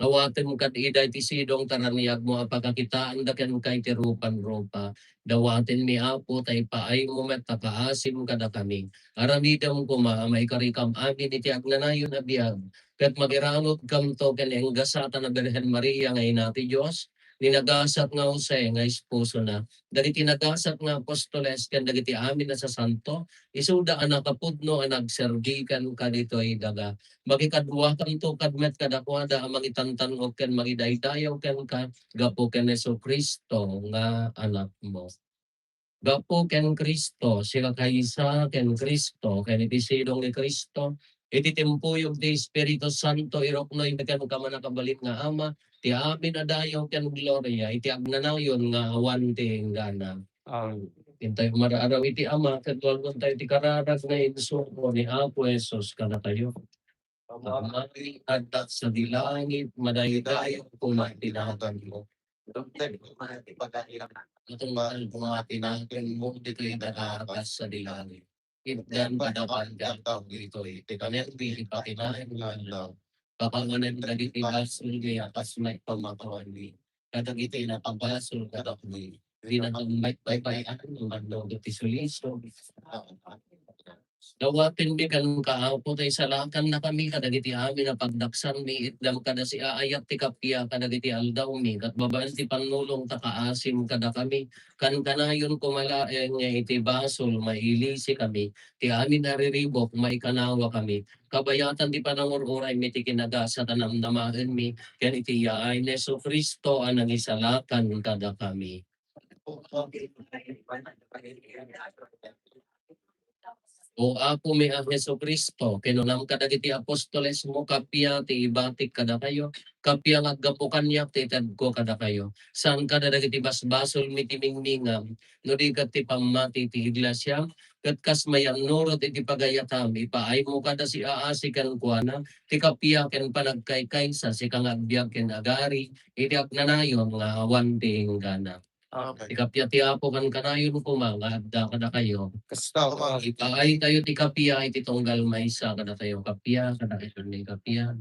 Awatem kad ida iti sidong ta raniagmo a pakakitaanda kenka iti rupan-rupa. Dawatenmi, Apo, ta ipaaymo met ta kaasim kadakami. Aramidem koma a maikarikam amin iti agnanayon a biag, ket makiranudkamto ken ni gasat a Birhen Maria nga Ina ti Dios, ni nagasat nga Jose nga esposona, dagiti nagasat nga apostoles, ken dagiti amin a sasanto, isuda a nakapudno a nagserbi kenka ditoy daga. Makikaduakanto kad met kadakuada a mangitantan-ok ken mangidaydayaw kenka gapu ken Jesu-Cristo nga Anakmo. Gapu ken Cristo, sika kaysa ken Cristo, ken iti sidong ni Cristo, iti timpuyog ti Espiritu Santo, iruknoymi kenka, Mannakabalin nga Ama, ti amin a dayaw ken gloria iti agnanayon nga awan ti inggana. Amen. Intayo mar-araw iti Ama, ket walontayo ti kararag nga insugo ni Apo Jesus kadatayo. Amami, adda sadi langit, madaydayaw koma ti naganmo. Itungpal koma ti naganmo ditoy daga a kas sadi langit. Itdan kadakami ti aldaw ditoy, ti kaniami iti kinaen nga aldaw. Pakamanen dagiti basolmi a kas met pamakawanmi kadagiti nakabasol kadakami. Dina met paybay-an no mannurot iti sulisog. Dawatenmi kenka, Apo, ta isalakannakami kadagiti amin a pagdaksanmi, itdam kada siaayat ti kappia kadagiti aldawmi, ket babaen ti pannulong ta kaasim kadakami, kankanayon koma laeng nga iti basol, mailisikami, ti amin a riribuk, maikanawakami, kabayatan ti panangur-uraymi ti kinagasat a namnamaenmi, ken iti yaay ni Jesu-Cristo a nangisalakan kadakami. O Apomi a Jesu-Cristo, kinunam kadagiti apostolesmo, kappia ti ibatik kadakayo, kappia nga aggapu kaniak ti itedko kadakayo. Saan kada dagiti basbasolmi ti mingmingam, no di ket ti pammati ti iglesiam, ket kas mayannurot iti pagayatam, ipaaymo kada siaasi kenkuana, ti kappia ken panagkaykaysa, sika nga agbiag ken agari, iti agnanayon nga awan ti inggana. Amen. Ti kappia ti Apo kankanayon koma nga adda kadakayo. Kasta koma. Ipaaytayo ti kappia iti tunggal maysa kadakayo. Kappia, kadakayo ni kappia.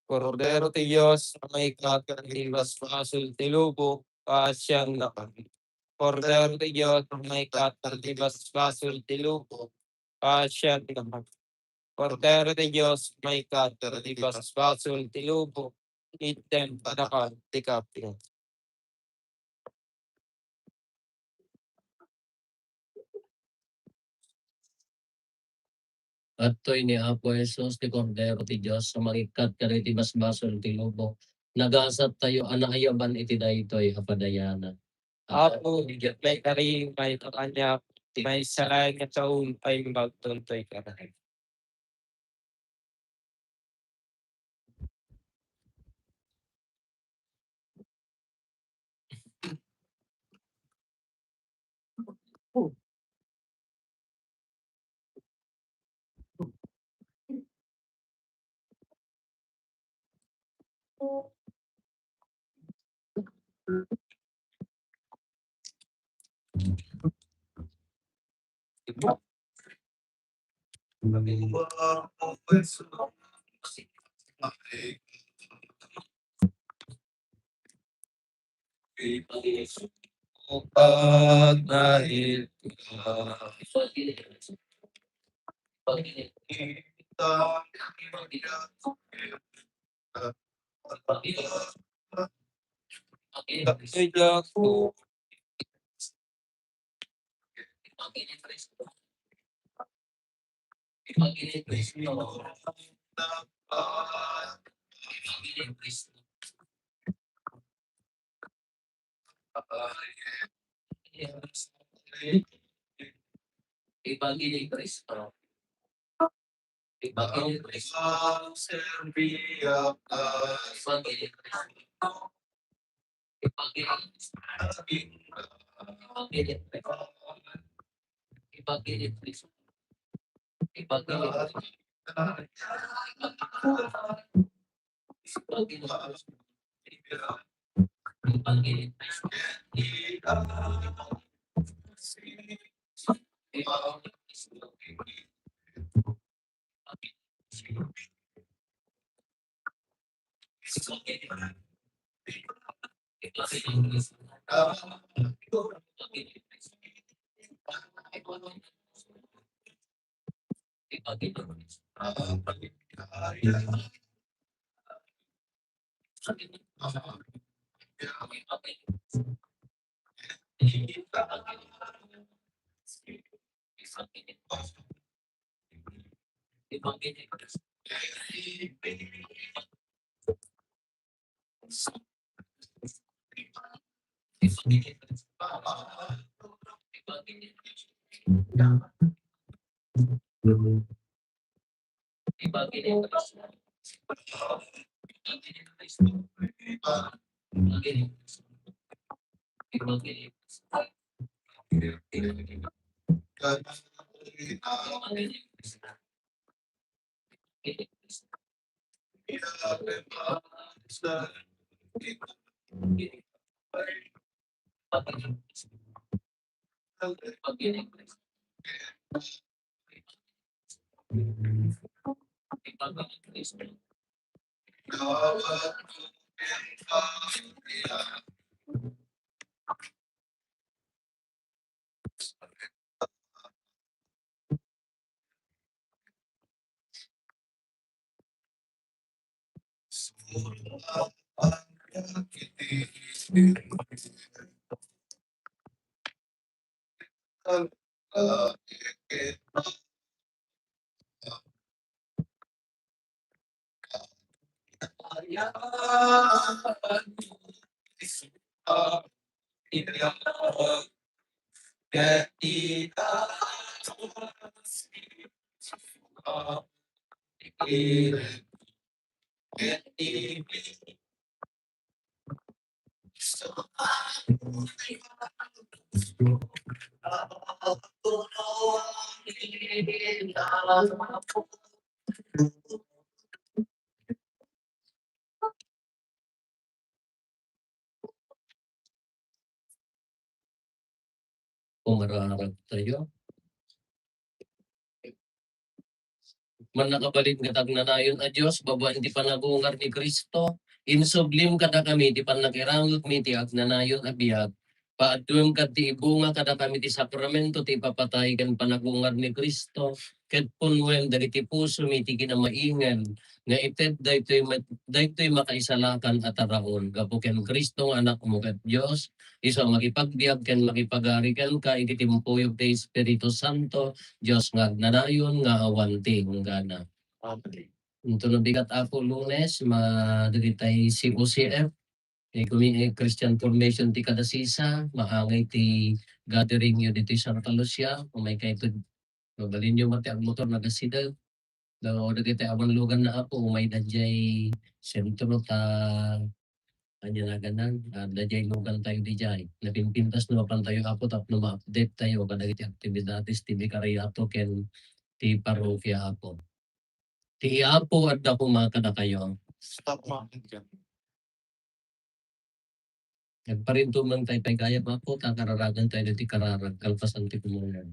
Kordero ti Dios, a maikkat iti basbasol ti lubong, paasiannakami. Kordero ti Dios, a maikkat iti basbasol ti lubong, paasiannakami. Kordero ti Dios, a maikkat iti basbasol ti lubong, itdem kadakami ti kappia. Adtoy ni Apo Jesus, ti Kordero ti Dios, a mangikkat kadagiti basbasol ti lubong. Nagasattayo a naayaban iti daytoy a padayanan. Apo, maikari, maikakaniak, maysa nga taon, paimbag, tuntoy ka. Ibagin ni Kristo. Ibagin ni Kristo. Ibagin ni Kristo. Ibagin ni Kristo. Ibagin ni Kristo. Ibagin ni Kristo. Umararag tayo. Mannakabalin ket agnanayon a Dios, babaen ti panagungar ni Cristo, insublim kadakami ti pannakirangegmi ti agnanayon a biag. Paadduem kadti ibunga kadakami ti sakramento ti ipapatay ken panagungar ni Cristo, ket punuen dagiti pusomi ti kinamaingen nga ited daytoy met-, daytoy makaisalakan a taraon gapu ken Cristo nga Anakmo ket Dios, isu a makipagbiag ken makipagari kenka iti timpuyog ti Espiritu Santo, Dios nga agnanayon nga awan ti inggana. Amen. Inton nabigat, Apo, Lunes, ma-, dagitay C O C F, eh, kumi-, eh, Christian Formation ti kada sisa, maangay ti gathering yo ditoy Santa Lucia, umay kayto, mabalin yo man ti agmotor, nagasideg. No, dagiti awan luganna, Apo, umayda diay sentro ta, ania naganan, ah, adda diay lugantayo diay. Napimpintas no mapantayo, Apo, tapno ma-update tayo kadagiti aktibidades ti Bikariato ken ti parrokia, Apo. Ti Apo adda koma kadakayo. Stop, ma. Agparintuman tayo pay gayam, Apo, ta kararagan tayo ti kararag, kalpasan ti komunion.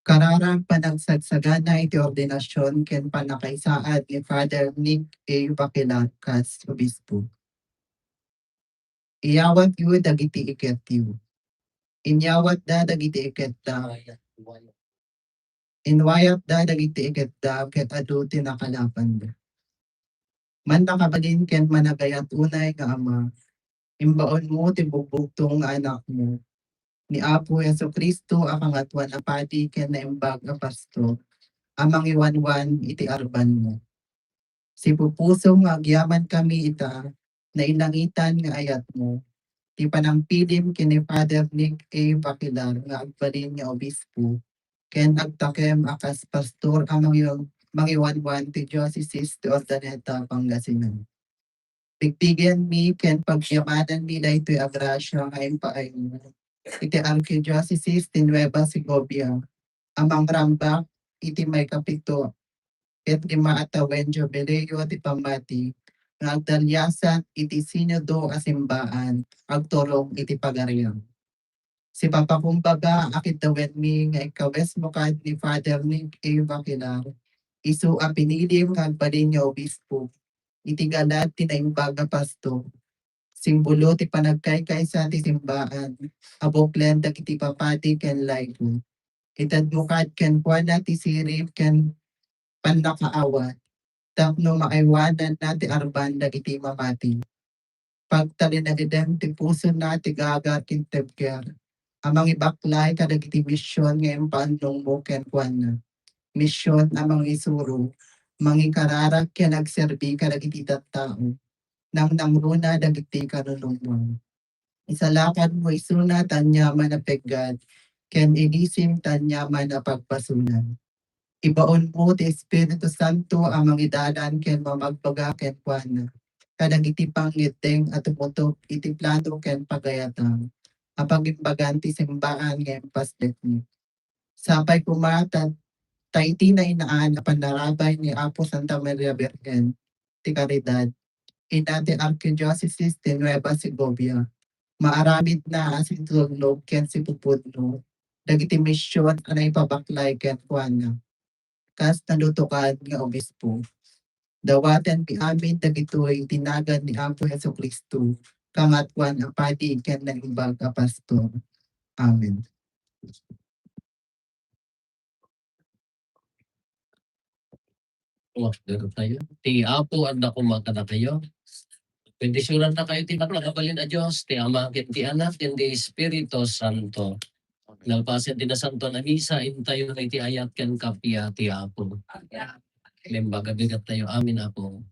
Kararag panagsagsagana iti ordinasion ken pannakaisaad ni Father Nick A. Baquilar kas obispo. Iyawatyo dagiti iketyo. Inyawatda dagiti iketda. Inwayapda dagiti iketda ket adu ti nakalapanda. Mannakabalin ken managayat unay nga Ama, imbaonmo ti bugbugtong nga Anakmo, ni Apo Jesu-Cristo a Kangatoan a Padi ken Naimbag a Pastor, a mangiwanwan iti arbanmo. Sipupusom nga agyamankami ita, nainangitan nga ayatmo, ti panangpilim ken ni Father Nick A. Baquilar nga agbalin nga obispo, ken agtakem a kas pastor a mangiw-, mangiwanwan ti Diocese ti Urdaneta, Pangasinan. Bigbigenmi ken pagyamananmi daytoy a grasia nga impaaymo iti Arkidiocese ti Nueva Segovia a mangrambak iti maikapito ket lima a tawen jubileo ti pammati nga agdaliasat iti Sinodo a Simbaan agturong iti Pagarian. Sipapakumbaga a kitawenmi nga ikkawesmo kad ni Father Nick A. Baquilar, isu a pinilim nga agbalin nga obispo, iti galad ti Naimbag a Pastor, simbolo ti panagkaykaysa ti simbaan a buklen dagiti papadi ken laiko. Itedmo kad kenkuana ti sirib ken pannakaawat tapno maaywananna ti arban dagiti mamati. Pagtalinaeden ti pusona ti gaga ken tebker a mangibaklay kadagiti mision nga impaannongmo kenkuana. Mision a mangisuro, mangikararag ken agserbi kadagiti tattao. Nangnangruna dagiti kanunongmo. Isalakadmo isuna ti aniaman a peggad ken ilisim ti aniaman a pagpasolan. Ibaonmo ti Espiritu Santo a mangidalan ken mamagbaga kenkuana kadagiti pangngeddeng a tumutop iti plano ken pagayatan a pagimbagan ti simbaan nga impasdetmo. Sapay koma ta, ta iti nainaan a pannarabay ni Apo Santa Maria Birhen ti Caridad, ina ti Arkidiocese ti Nueva Segovia, maaramidna a situlnog ken sipupudno dagiti mision a naipabaklay kenkuana. Kas nalutokan nga obispo, dawatenmi amin dagitoy iti nagan ni Apo Jesu-Cristo, Kangatoan a Padi ken Naimbag a Pastor. Amen. Oh, dagitayo. Ti Apo adda koma kadakayo. Bendisyonannakayo ti mannakabalin a Dios, ti Ama, ken ti Anak, ken ti Espiritu Santo. Nalpasen ti Nasantoan a Misa, intayo iti ayat ken kappia ti Apo. Naimbag a bigattayo. Amen, Apo.